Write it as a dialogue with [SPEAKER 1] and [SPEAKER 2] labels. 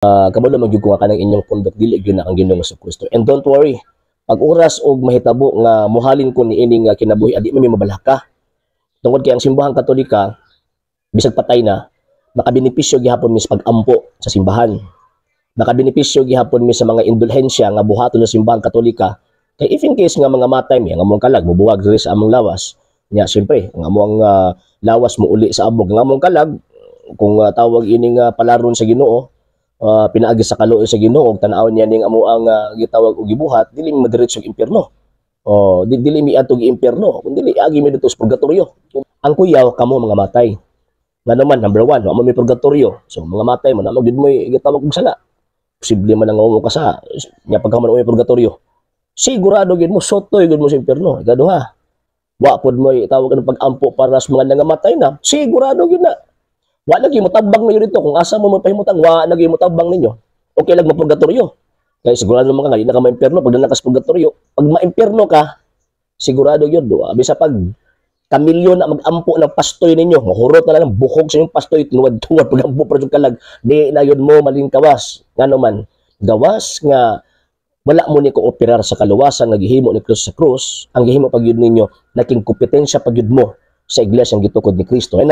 [SPEAKER 1] Kabalo man gyud ko nga kanang inyong pundok dili gyud na ang Ginoong Kristo. And don't worry, pag oras og mahitabo nga muhalin ko niining kinabuhi, adi mi mabalaka. Tungod kay ang Simbahang Katolika, bisag patay na, makabenepisyo gihapon mi sa pag-ampo sa simbahan. Makabenepisyo gihapon mi sa mga indulhensya nga buhaton sa Simbahang Katolika. Kay if in case nga mga matay mi, ang among kalag mubuwag diri sa among lawas. Nya siyempre, ang among lawas mo uli sa abog. Ang among kalag kung tawag ining palaron sa Ginoo, pinaagi sa kaluoy sa Ginoo, tan-awon niya ning amo ang gitawag og gibuhat, dili mi madiretso og impyerno. Oh, dili mi adto og impyerno, kun dili agi mi didto sa purgatorio. Ang kuyaw kamo mga matay. Ngano man, number one, wa mo mi purgatorio. So mga matay mo na mo gyud mo gitawag og sala. Posible man ang mo ka sa nya pagka man mo purgatorio. Sigurado gyud mo sotoy gyud mo sa impyerno. Ikaduha, wa pod mo tawag ang pag-ampo para sa mga nangamatay na, sigurado gyud na. Wa lagi mo tabang ninyo dito kung asa mo mapahimutang, wa lagi mo tabang ninyo. Okay lang mapurgatorio. Kaya sigurado naman ka nga, di na ka maimpyerno pag na ka sa purgatorio. Pag maimpyerno ka, sigurado yun. Duwa. Bisa pag kamilyon na mag-ampo ng pastoy ninyo, mahurot na lang ng buhok sa inyong pastoy, tuwad-tuwad pag-ampo para yung kalag, di na yun mo malingkawas. Ngano man, gawas nga wala mo ni kooperar sa kaluwasan nga gihimo ni Kristo sa krus, ang gihimo pag yun ninyo, naging kompetensya pag yun mo sa iglesia ang gitukod ni Kristo. Ay,